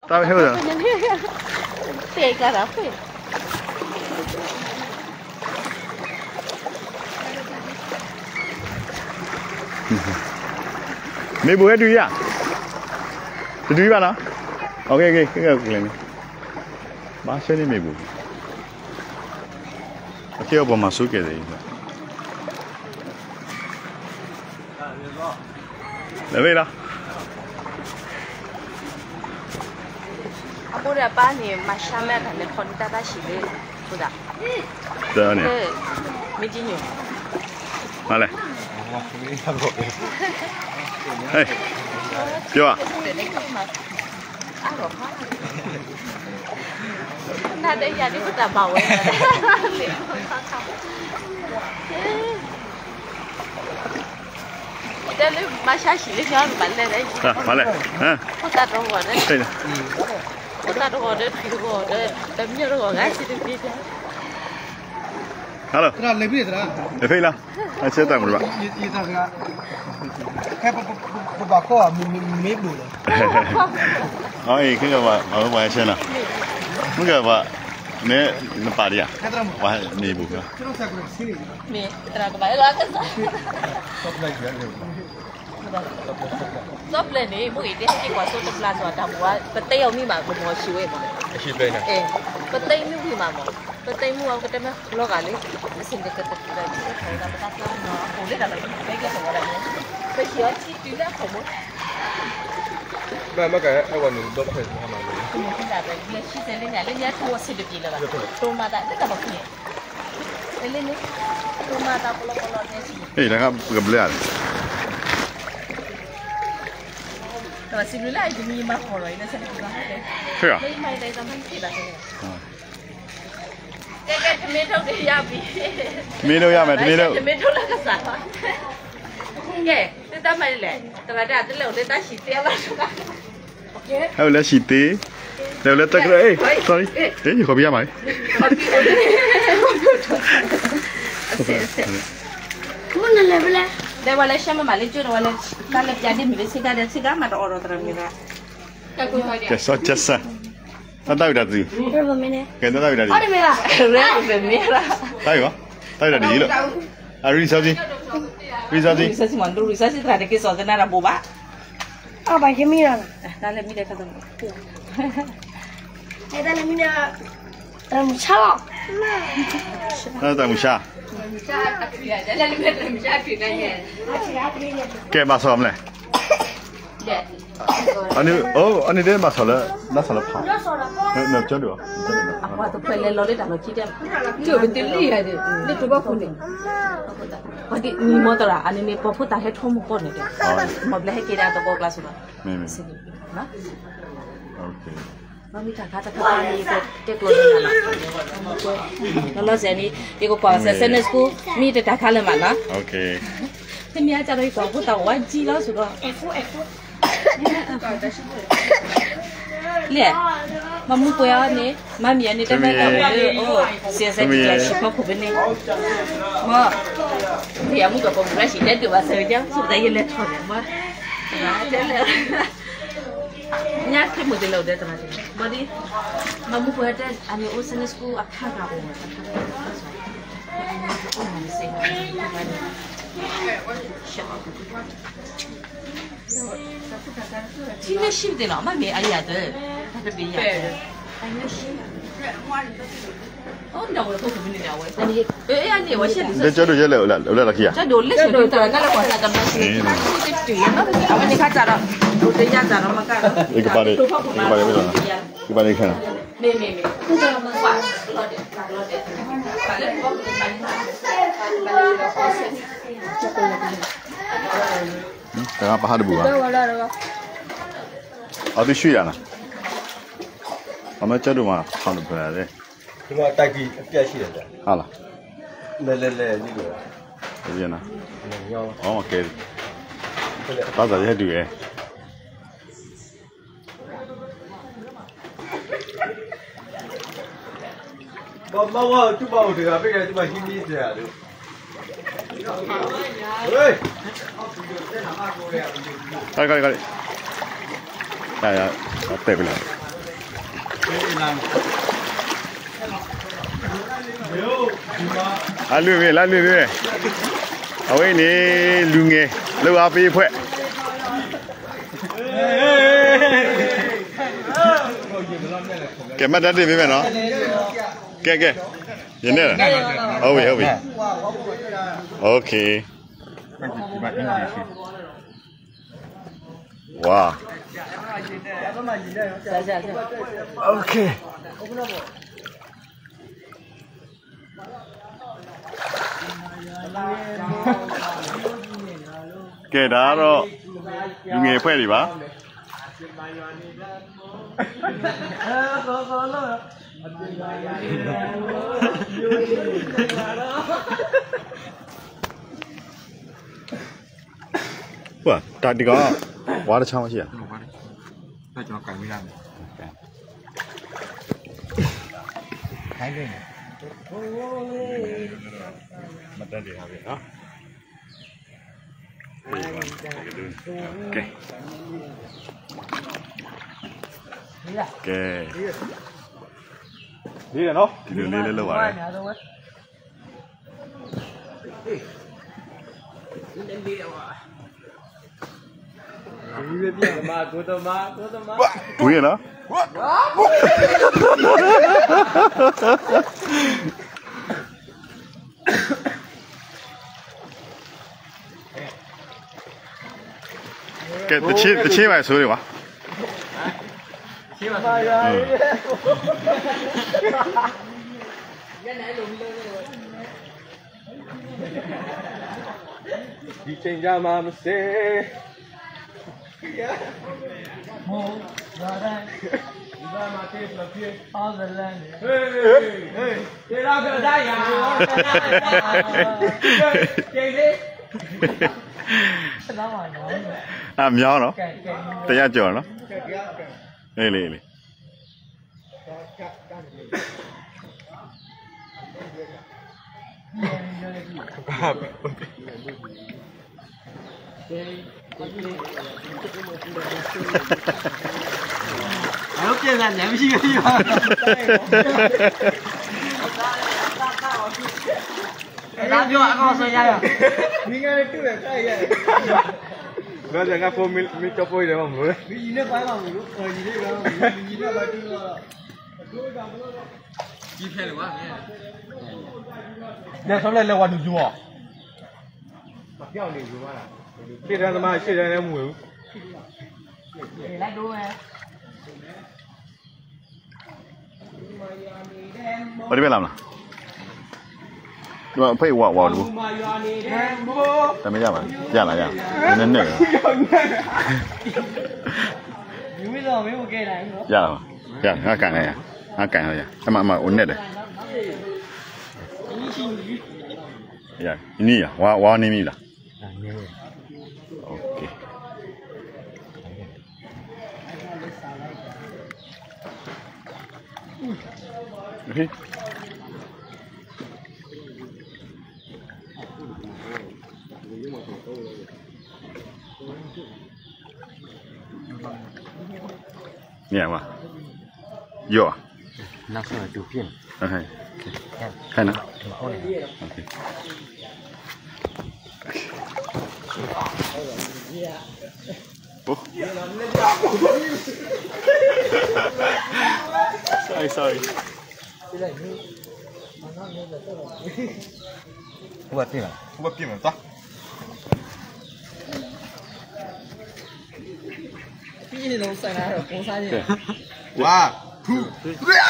တၢ်ဝဲဟဲဝဲဒၣ် တဲကၢ်ရၣ်ဃ့ မ့ၢ်ဘူးဟဲတုၤယၤ တတုၤဘၣ်နီၤ OK OK ကဲကဲန့ၣ် ဘၣ်ဆၢန့ၣ်မ့ၢ်ဘူး အကဲအပှၤမၤဆိကဲသ့ၣ် လဲၤဝဲလီၤ အမိၢ်ဒီးအပၢ်န့ၣ် မၤဆါမဲာ်တၢ်လဲၤခီန့ၢ်တၢ်တၢ်ဆံးလၢ ဖိဒၣ် တၢ်န့ၣ် မ့ၢ်ကညိၣ် မၤလဲၣ် ဟဲ ပျီၤ နၤဒီးယၤဒ်ပတၢ်ဘၣ်ဝဲ တဲလၢမၤဆါဆံးလၢညါတဘၣ်လဲၣ် မၤလဲၣ် ဖိသၣ်တဂီၤဒီး ဖိသၣ်တဂီၤဒီး ထွံၣ်တဂီၤဒီး တမံၤတဂီၤဂၤဆံးတက့ၢ် Hello သရၣ်လဲၤဖဲလဲၣ် အဆၢတၢ်မူဘၣ် ပဘၣ်ခီၣ်မ့ၢ်ဘိၣ်လီၤ အအံၤ ခဲကဘၣ် အဝဲပှၤဟဲဆဲနီၤ မုၢ်ကဘၣ် မ့ၢ်နပာ်ဒံးဧါ ပှၤမ့ၢ်ဘိၣ် မ့ၢ်သရၣ်ကဘၣ်လၢကစၢ် စီၤပျဲၢ်န့ၣ် မ့ၢ်ဂ့ၤ တဲဟဲက့ၤကွၢ်စိတဘျါစီၤ တၢ်ဘူၣ်ဝါ ပတဲအီၤမံၤမး ကမီၤဆူၣ်ဝဲမး ပတဲမ့ၢ်ဝံၤမးမး ပတဲမ့ၢ်ဝံၤမး ပတဲမ့ၢ်ဝံၤ ကတဲမ့ၢ်လီၤဂာ်လံ အစံးန့ၣ်ကတၢၢ်လၢ ပဟံးအီၤထံတုၤလၢအခိၣ်မး ဘၣ်မ့ၢ်ကအဲၣ်ဝဲန့ၣ် ဒီဖျၢၣ်မး ကမ့ၢ်လၢဆံဆဲလၢညါ လၢညါထူအဆံးတက့ၢ်လၢၤဘၣ် တိၢ်မၤသး လၢတၢ်ဘၣ်ခူန့ၣ် လၢန့ၣ် တိၢ်မၤသးပလီၢ်ပလီၢ်န့ၣ် ဟ့ၣ် တၢ်ခါပကဘျၢလၢ တၢ်စံးဘျုးလၢယမံၤမၤဃီၤဒီး ယလၢဆဲးတက့ၢ်ဘၣ် ဖဲလၢယမၤယတၢ်မၤတသ့ဘၣ် တဲကဲ ထမင်းထုတ်ရပြီ ထမင်းထုတ်ရမယ် ထမင်းထုတ် ထမင်းထုတ်လၢကစၢ်ဘၣ် ကဲ သုတၢ်မၤလဲၣ် တဂၤတၢ်တလဲၤအိၣ်လၢတၢ်ဆံးသ့အဘၣ် ဟဲအိၣ်လၢဆံးသ့ လဲၤအိၣ်လၢတၢ်ကရၢ sorry ယခီပယါမး မ့ၢ်နလဲၤဖဲလဲၣ် လဲၤဝဲလၢရှဲမမၤလၢကၠိဒီးဝဲလၢ တၢ်လၢပျၢ်ဒ့ၣ်မုၢ်လၢဆ့ကၤဒီးဆ့ကၤမးတအိၣ်ဒီးသရၣ်မုၢ်ဂၤ ကဲစီကဲစၢ် တၢ်တၢ်ဝံၣ်တၢ်သု ကဲတၢ်တၢ်ဝံၣ်တၢ်ဒ် ရဲမင်း တၢ်ဝံၣ်ဘၣ် တၢ်ဝံၣ်တၢ်ဒ်လီၤ အရံစီစံ ရံစီစံ ရံစီစံသရၣ်တက့ၢ်စီၤကနၣ်တၢ်ဘိးဘၣ် အဘၣ်ကမံၤလီၤ တၢ်လၢမံၤဒီး တၢ်လၢမံၤဒီး တၢ်မုၢ်ဆါလီၤ တၢ်မုၢ်ဆါ ကဲဘၣ်စီၤမလဲၣ် အန့ၣ် အိၣ် အန့ၣ်ဒဲးဘၣ်ဆီၣ်လၢ ဘၣ်ဆီၣ်လၢဖး နကၠီဒိၣ် အပှၤတဖျၢၣ်လဲၤလီၤလၢတၢ်လီၢ်ခံတဲ ကၠိပတလံၢ်ဂၤဒ် လၢတဘီခိၣ်န့ၣ် ပှၤဒ်မံမီသရၣ် အန့ၣ်မ့ၢ်ပှၤဖိသၣ်ဟဲထီမိၢ်ကီၢ်န့ၣ်တဲ မ့ၢ်ဘျဲဟဲက့ၤဒၣ်သကိးကျါဆိဒီး မ့ၢ်မ့ၢ် မ့ၢ်တၢ်ခါတခါန့ၣ် တဲကျိးန့ၣ်လီၤ လီၤလီၤဆဲးန့ၣ် ယကကွၢ်စဲး Sunday school မ့ၢ်တၢ်ခါလၢမးနီၤ တမ့ၢ်အကဒီးယကွၢ်ဖိသၣ်ဝါကံလီၤဆိဒီး လဲၣ် မ့ၢ်မူပှဲၤအီၤန့ၣ် မ့မ့ၢ်အန့ၣ် တမ့ၢ်တၢ်အိၣ်လၢ အိၣ် စဲးစဲးတၢ်ဆံးဖီခိၣ်ဖဲန့ၣ် မ့ၢ် ယမူကပိာ်မုၣ်ရၢ်ဆံး တဲဒိၣ်ဘၣ်စဲးကၢ ဆိကမိၣ်သးယလဲၤထီၣ်န့ၣ် မ့ၢ် တဲလဲၣ် ညါခဲမိၣ်သ့ၣ်လၢအိၣ်ဒီးတမၤတမၤ ဘၣ်ဒီး မ့ၢ်မူပှဲၤတဲ အန့ၣ်အိၣ် Sunday school အခါဂၤအိၣ်ဝဲ အိၣ်မၤစ့ၢ်ကီး ထံလၢရှံသ့ၣ်နီၤ မ့မ့ၢ်အယၤသၢ တၢ်တဘ့ၣ်ယၤသၢ အိၣ်ဒီးဝဲဖိကမုၣ်န့ၣ်အဝဲ လၢကၠီဒိၣ်ယဲလဲၣ် အိၣ်လၢလီၢ်ခံဧါ ကၠီဒိၣ်လၢကၠီဒိၣ်တၢ်ကလၢကွၢ်သးကမၤ တတုၤ အဝဲန့ၣ်ခါစးဒီး အိၣ်တယၤစးဒီးမကါဒီး ကပၤန့ၣ် ကပၤန့ၣ်ခဲ မ့မ့မ့ တဂၤပဟးတဘူၣ်ဘၣ် အသုရွှေ့ယၤနီၤ အမ့ၢ်ကၠီဒိၣ်မး ဟးတဘူၣ်လဲၣ် ဒီးတၢ်ကံၢ်အပျဲၢ်ဆံးဒီး ဟါလီၤ လဲၤလဲၤလဲၤ လဲၤလဲၤ အဝဲနီၤ အဝဲကဲ ဘၣ်သးယဟဲတုၤဝဲ ဘၣ်မၤဝဲ တူၢ်ဘၣ်အိၣ်တဂၤ ဖဲကဲတူၢ်ဘၣ်ဟံးမံၤတဂၤဒီး ခါလံ ခါလံ ခါလံ တၢ်ယၤ တဲပလၢ အလုၢ်မ့ၢ် လၢလုၢ်မ့ၢ်, အဝဲအံၤန့ၣ် လူငယ်လုပ်အားပေးအဖွဲ့, ကဲ မှတ်တမ်းတင်ပေးမယ်နော်, ကဲ ကဲ ယနေ့လား, ဟုတ်ပြီ ဟုတ်ပြီ, OK, wow, OK, ကဲ ဒါကတော့ လူငယ်အဖွဲ့တွေပါ. ဝါ တၢ်တကီ ဝါတခြားမရှိရ ကျွန်တော်ကိုင်မိရတယ် ခိုင်းနေ မတ်တပ်တွေထားပြီနော် ကဲ ကဲ လေးတယ်နော် ဒီလိုလေးလေးလုပ်ပါလေ ဝံၤနော် ကဲ တဆ့ တဆ့ပါဆိုးလေကွာ ဒီချိန်ကြမှာမစဲ အမြောင်းနော် တရကျော်နော် အေးလေ အေးလေ ငါတို့ပြန်လာလည်းမရှိဘူး။ ဒါပြောအကောင်းဆုံးရရ။ မင်းကလည်းတူတယ် တိုက်ရတယ်။ ဘယ်ကငါဖိမင်းမင်းကဖိရတယ်မလို့။ မင်းကြီးနဲ့ပါပါမလို့။ မင်းကြီးနဲ့ပါတူတော့။ ကြီးဖဲလေကွာ။ ညဆောက်လိုက်လဲဝါဒူးကျူอ่ะ။ ရှေ့တန်းသမား ရှေ့တန်းလည်းမဝင်ဘူး။ ဘာတွေပဲလာမလား။ ဒီမှာဖိတ်ဝါဝါလို့။ တမရပါ။ ရလား ရလား။ နည်းနည်းရလား။ ရလား။ ငါကန်ရရ။ ငါကန်ရရ။ အမ အမ အိုနဲ့တယ်။ ရ နည်းရ။ ဝါ ဝါနေမီလား။ โอเค เนี่ยว่ะ ย่อ နောက်ဆုံးတူဖြစ်နေ ဟဲ့နော် sorry sorry ဘတ်တ့မး ဘတ်တ့မး သွား ပြီးရင်တော့ဆိုင်လာတော့ပုံစံနဲ့ one two three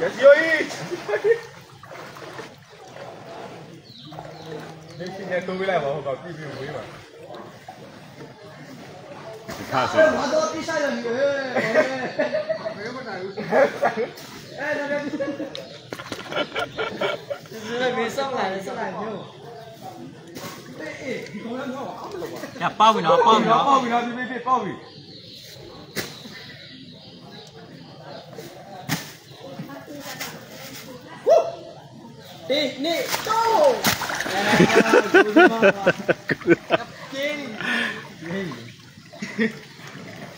ရစီယိ မင်းရှင်နဲ့တိုးပေးလိုက်ပါဦး ဘာဖြစ်ပြီးဝေးပါ ရ ပေါက်ပြီနော် ပေါက်ပြီနော် ပေါက်ပြီနော် ဒီမင်းဖြစ် ပေါက်ပြီ ဒီ န့ၣ် န့ၣ် တိၢ်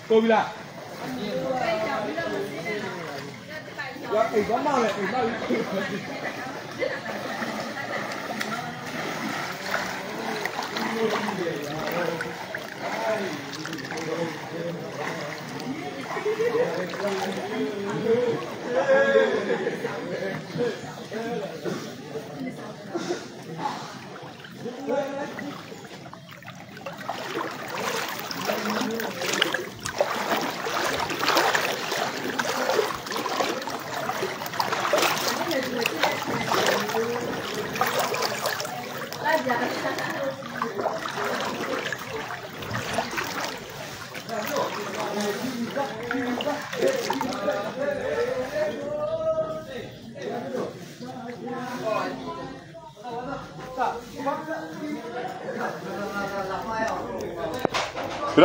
ကိးဝံၤလၢ ဖုဒ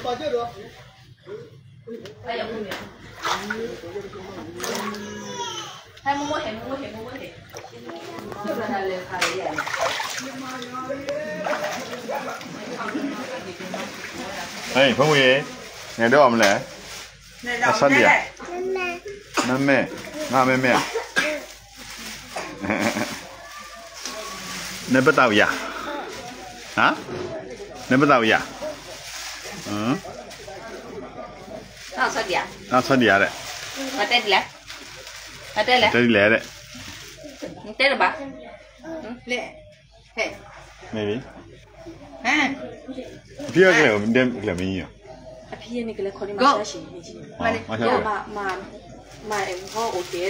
ၣ်ဒုး, ဆ့န့ၣ်, အ ဟဲ ဖိမုၣ်အံၤ, နဒိးအီၤမလဲၣ်, အဆၢဒံးဧါ, မ့မ့ၢ်, မ့မ့ၢ်ဧါ, နပသးဝံၤယၤ, ဟါ, နပသးဝံၤယၤ, အဆၢဒံးဧါ, တဲဒ်လဲၣ်, တဲဒ်လဲၣ်, တဲတဘၣ်, မ့ၢ်, အဖံအကျဲ, အဖံန့ၣ်ကလဲၤခီန့ၣ်မၤဆၢၣ်, မၤဟီၣ်အိၣ်က့ၤဒီး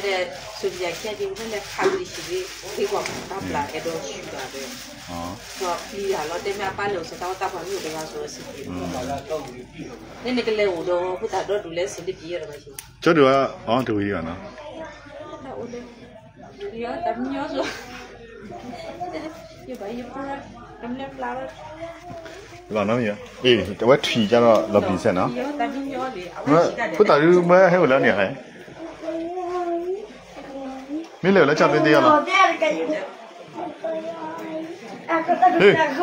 စိၤယၤခံဒ်ဝဲလဲၤခးက့ၤဆံးဒ် သ့ကွၢ်တၢ်ပျၢ်အဲၣ်ဒိးဆူၣ်တၢ်ဒီး, ဒီးပျံၤတၢ်လီၤတဲမ့ၢ်အပၢ်လဲၤအိၣ်ဆိးတၢ်ဝဲတၢ်ပှၤမ့ၢ်အိၣ်တဂၤဆိးအဆံးက့ၤ, န့ၣ်နကလဲၤအိၣ်ဒီးဖိသၣ်ဒီဒူၣ်လဲၤဆံးဒ်ပျံၤယဲၢ်တဘၣ်ဆံး, ကၠီဒုးအီၤ, အီၤတဝံၤဒံးဘၣ်နီၤ လီၤနီၤ, အ့ၣ် အဝဲထွံၣ်ကၢ်ဒီးလီၤပျံၤစဲနီၤ, ဖိသၣ်ဒုးမ့ၢ်ဟဲအိၣ်လၢန့ၣ်, မ့ၢ်လဲၤအိၣ်လၢကၠီသ့ၣ်သ့ၣ်အီၤလီၤ,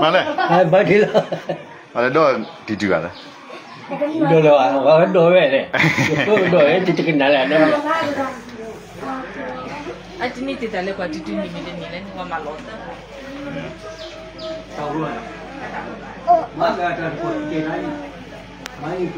မၤလဲၣ်, အလဲၤဒီးတံၤတံၤဂၤလဲၣ်, ဒီးလၢၤဘၣ်, ဒီးဝဲလဲၣ်, ဒီးဝဲတကနၣ်လဲၣ်, အတနံၣ်တံၤတၢ်လဲၤကွၢ်တံၤတံၤနံၤမံၤတနံၤလဲၣ်, နကွၢ်မၤလီၤတၢ်, မၤတၢ်တက့ၢ်, မၤန့ၣ်